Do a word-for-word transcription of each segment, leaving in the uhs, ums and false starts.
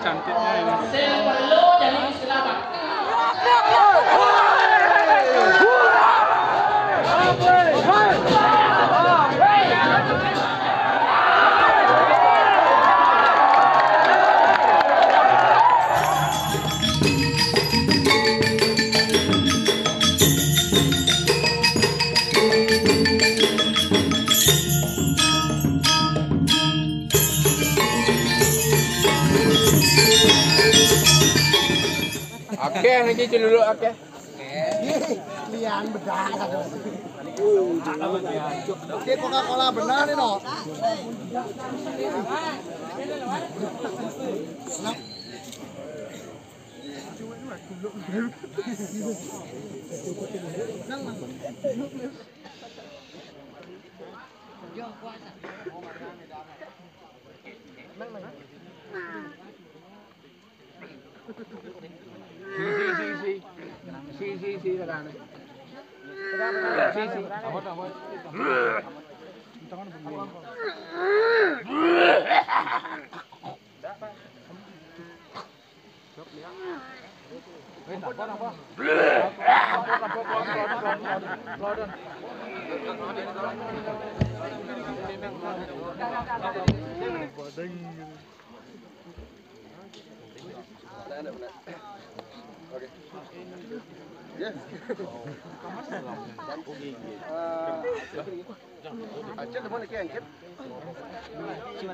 Sing perlu jadi selamat. Akeh niki celuluk akeh. Lian bedak. Oke, Coca-Cola benar nih, no. Si, si, si, si. Si, si, si, tekan. Si, si. Oke. Ya. Eh, Acil, teman, iki, Acil.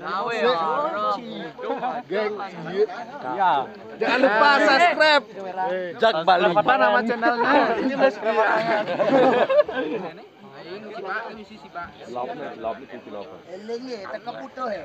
Awe, ya. Geng, iya. Ya. Jangan lupa subscribe. Jak Bali. Apa nama channelnya? Ini, Mas. Aing si Pak, ini si, si Pak. Love, love itu si love. Eling ya, teka putuh ya.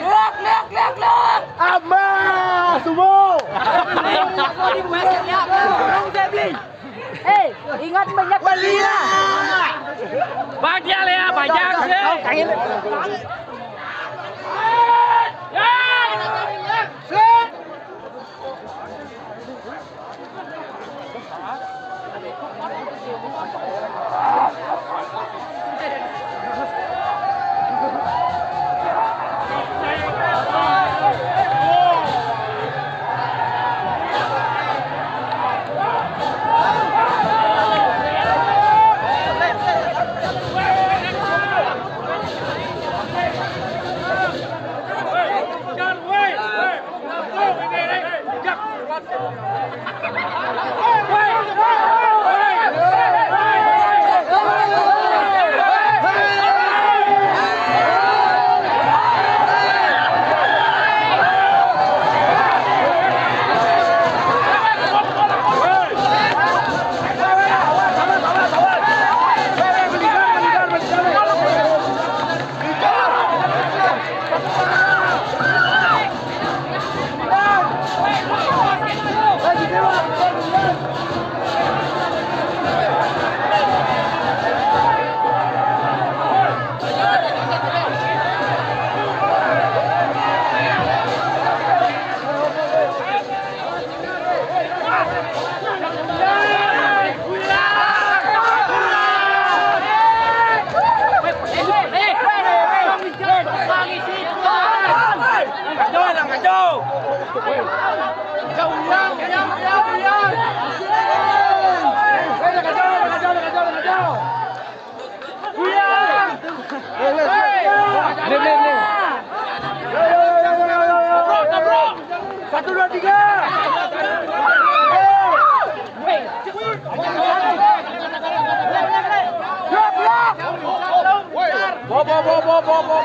Lihat, lihat, lihat, lihat. Abah, sumo. Eh, ingat banyak bendera. Banyak ya, banyak sih. Satu, dua, tiga. Bo, bo, bo, bo, bo, bo.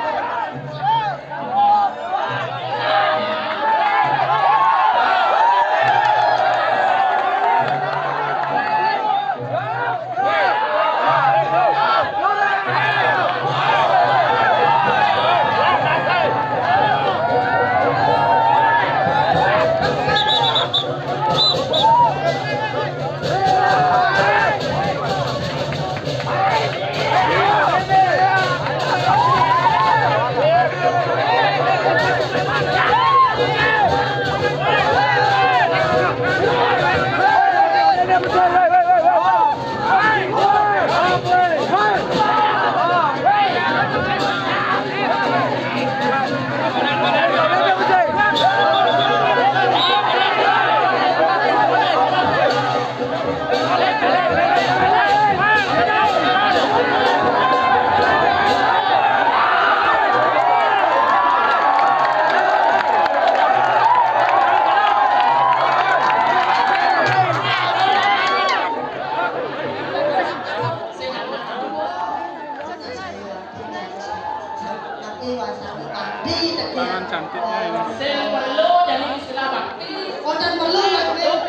Tapi wasana tadi tadi. Tangan cantiknya ini. Sing perlu jadi istilah bakti. Wonten perlu ya, Beb?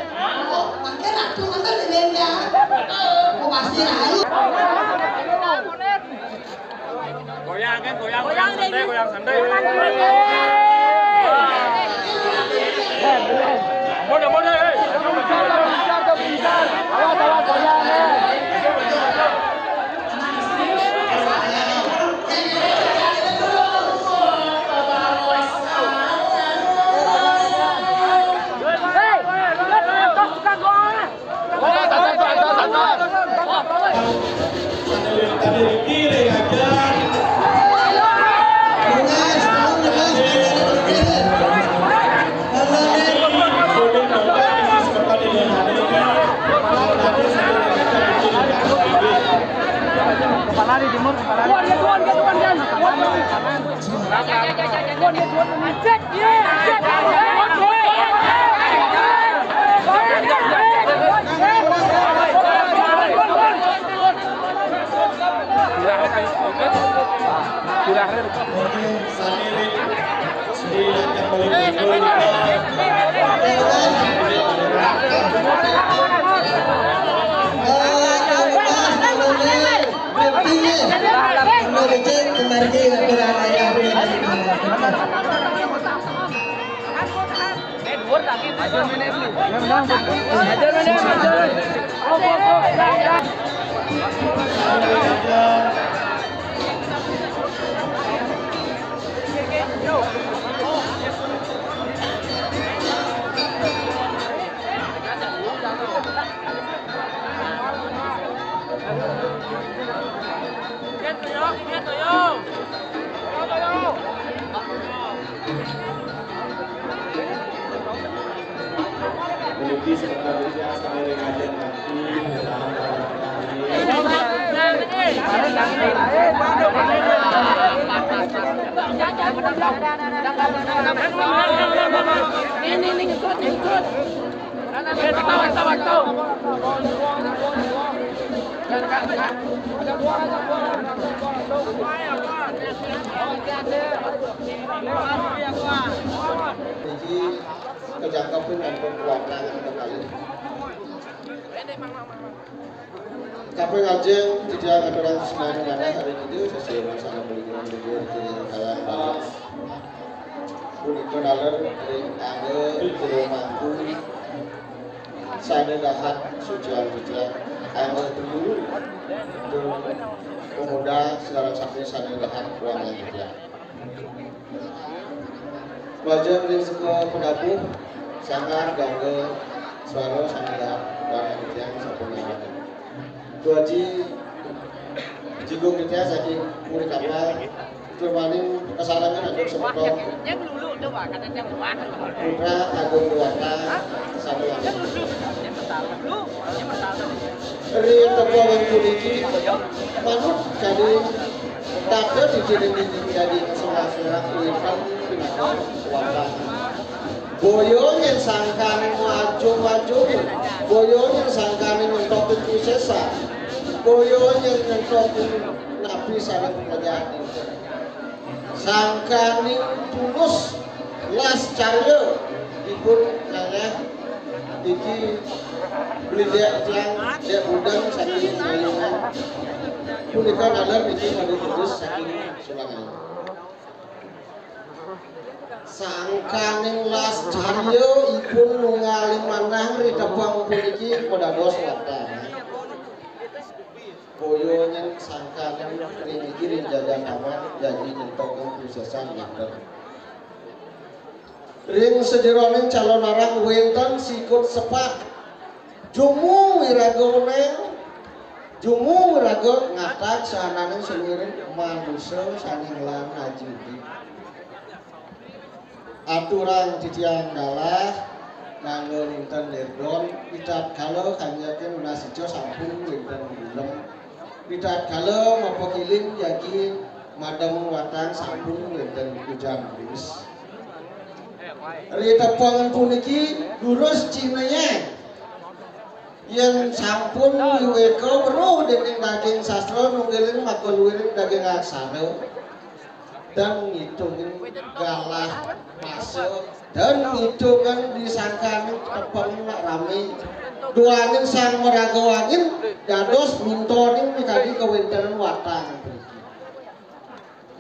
Oh, mangke ratu wonten ning ya. Oh, pasti rahayu. Goyang kan, goyang, goyang santai, goyang santai. Mundur, mundur, eh. Awas, awas, goyang, eh. Kepala di timur, kepala di timur. Meniti sebentar saja, sambil ngajar nanti. Ini, ini, ikut, ikut. Jadi, kejangkepin dan kekuatan kembali. Kaping ajeng titiang aturang sinarengan hari ini, sesama sama beliau beliau di kalangan. Punika taler ring angga jero mangku sane dahat sucian titiang, angga telu tur pemuda sareng sami sane dahat wangian titiang. Majeng ring seka penabuh sangat gangga swara sane dahat wangian titiang sampun narik. Tuaji Jigung titiang saking Puri Kapal, Maning kasarangan agung semeton. Putra Agung Dewata sami. Ri tepung puniki manut kadi tata didiring dadi sorak-sorak wénten pinaka wata. Boya nyén sangkaning wajung-wajung, boya nyén sangkaning ngentokin kusésan, boya nyén ngentokin napi sareng pelajahan. Sangkaning tulus las carya ipun ngalih iki beli dék tiang, dék udeng saking Ayungan. Punika ngalih iki madu tulus saking Sulangan. Sangkaning las carya ipun nunggaling manah ri tepung puniki padados watan. Boya nyén sangkaning ring iki ring jagat amat, jagi nyentokin kusésan ngaten. Ring sajeroning calonarang wénten sikut sepat. Jumu wiraga uning, jumu wiraga ngatak sahananing saluiring manusa sané nglawan aji udip. Aturang titiang galah nganggo ninten nirdon, ritatkala kanjekin nunas ica sampun wénten gulem. Ritatkala mapakiling jagi madeng watan sampun wénten ujan gerimis. Ri tepung puniki durus cinayang. Yén sampun wiwéka weruh déning daging sastra nunggiling makaluiring daging aksara. Dan ngitungin galah masa, dan ngitungin disangkaning tepung nak ramé. Duaning sang maraga angin dados mintoning mikadi kawéntenan watan.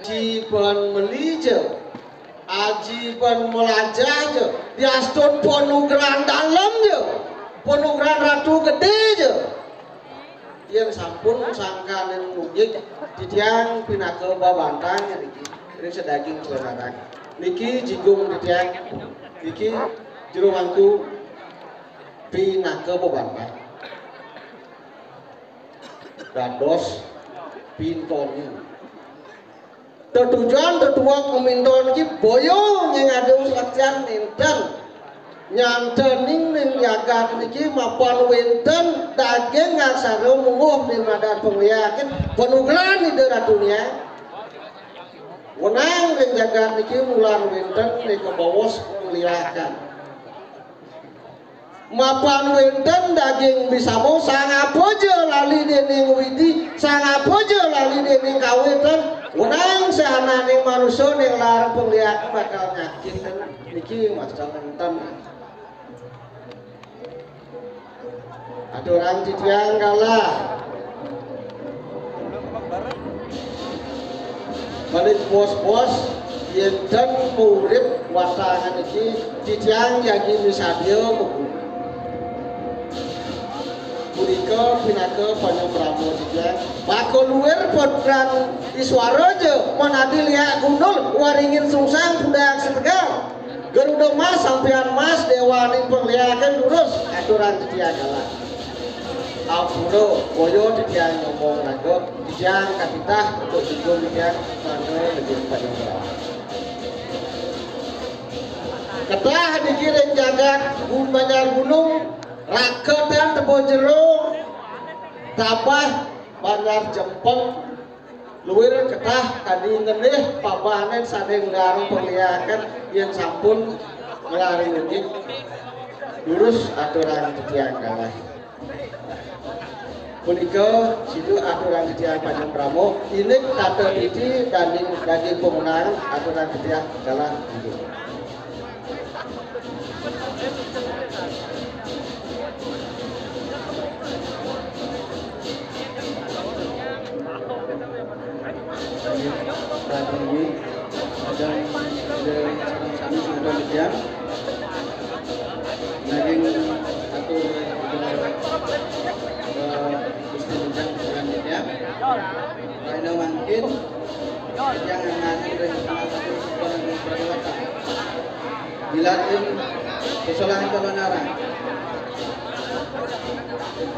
Aji pan meli ja, aji pan melajah ja, diastun panugrahan dalem ja, panugrahan Ratu Gedé ja. Yén sampun sangkaning ngugig, titiang pinaka babantang niki, ring sadaging celanaran. Niki jigung titiang, niki jero mangku pinaka babantang. Dados pintoni. Tetujon tetuwek maminton ki boya nying ada saksian nénten. Nyantening ning jagat niki mapan wénten daging aksara mungguh ning madan pangliakin panugrahan Ida Ratu Hyang. Wenang ring jagat niki mulan wénten ning kabaos pangliakan. Mapan wénten daging bisama, sang apa ja lali déning widi, sang apa ja lali déning kawitan, wenang sahananing manusa ning larang pangliakan bakal nyakitin. Niki masta wénten. Aturang titiang galah. Balik bos-bos, yén ten urip watangan iki, titiang jagi misadia mengku. Punika pinaka panyambrama titiang. Baka luir pedran iswara ja, manadi liak gundul, waringin sungsang pudak setegal. Garuda Mas, Sampian Mas, déwaning pangliakan lurus, aturang titiang galah. Ampura, boya titiang ngomong raga, titiang katitah untuk jigung titiang mangga negeri panjang. Ketah dikiring jagat Gun-, Banjar Gunung, raketan tebo jero, tabah Banjar Jempeng, luir ketah kadi ngenih pabanen sané nglarang pangliakan yén sampun nglarang ugi. Lurus aturang titiang galah. Punika situ aturang titiang panjang pramo, indik tata titi daging daging pemenang aturang titiang galah. Saat ini ada, ada sami sudah demikian. Daging atur, eh, Gusti Bujang dengan demikian. Lainnya mangkin, yang ngaji dari Dilatin kesalahan kebenaran.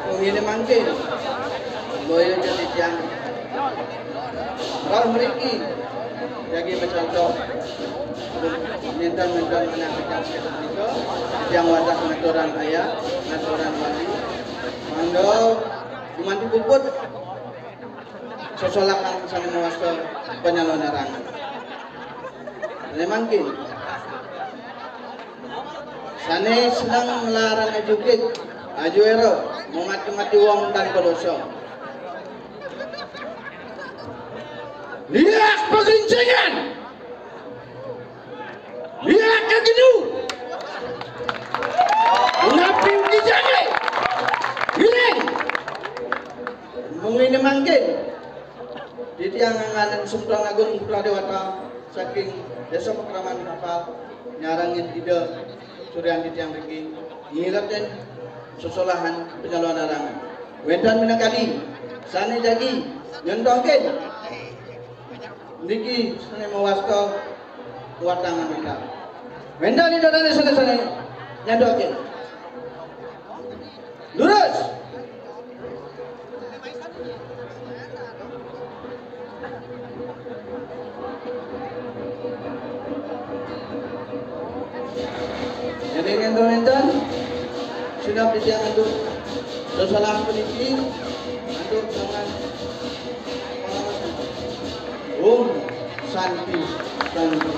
Wong ini mangkin. Boyo jadi tiang. Rauh mriki. Jagi macontoh, minta-minta mana kita, kita, yang wadah ngaturan ayah, ngaturan wali. Mangga gumanti puput sosolahan sané mawasta panyalonarangan. Sané mangkin, sané seneng nglarang ajukit, ajuéra, mamati-mati wong tanpa dosa. Liak pagencengan. Liak kagenu. Unapi ugi jangé. Ngiring. Mungkin mangkin. Titiang Angganan Sumtron Agung Putra Déwata saking Désa Pakraman Kapal nyarengin Ida Suryan titiang mriki ngiretin sosolahan panyalonarangan. Wénten minakadi sané jagi nyontohké niki sané mawasta watangan wénten. Wénten Ida dané sané-sané nyontohké. Lurus. Jadi ngénten-ngénten, sudah titiang antuk sosolahan puniki, antuk tangan. Om Santi, Santi.